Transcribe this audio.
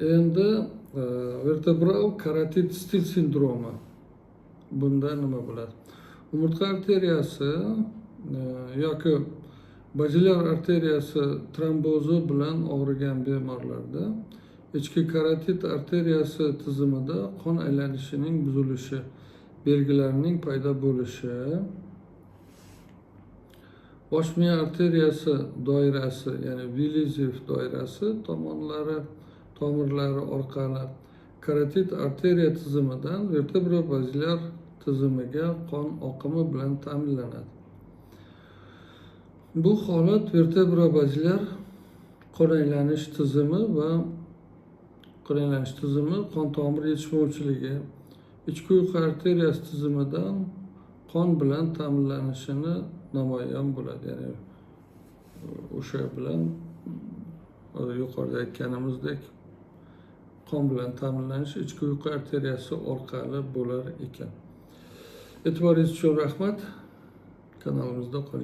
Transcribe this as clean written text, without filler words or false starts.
Endi vertebral karotid stil sindromi, bunda nima bo'ladi? Umurtqa arteriyasi yoki bazilyar arteriyasi trombozi bilan og'rigan bemorlarda ichki karotid arteriyasi tizimida qon aylanishining buzilishi belgilarining paydo bo'lishi, bosh miya arteriyasi doirasi, ya'ni Vilizev doirasi tomonlari tomirlari orqali karotid arteriya tizimidan vertebra bazilyar tizimiga qon oqimi bilan ta'minlanadi. Bu holat vertebra bazilyar qon aylanish tizimi va qon aylanish tizimi qon tomir yetishmovchiligi, ichki uyqu arteriyasi tizimidan qon bilan ta'minlanishini namoyon bo'ladi. Ya'ni o'sha bilan, yuqorida aytganimizdek, qon bilan ta'minlanish ichki uyqu arteriyasi orqali bo'lar ekan. E'tiboringiz uchun rahmat, kanalimizda qoling.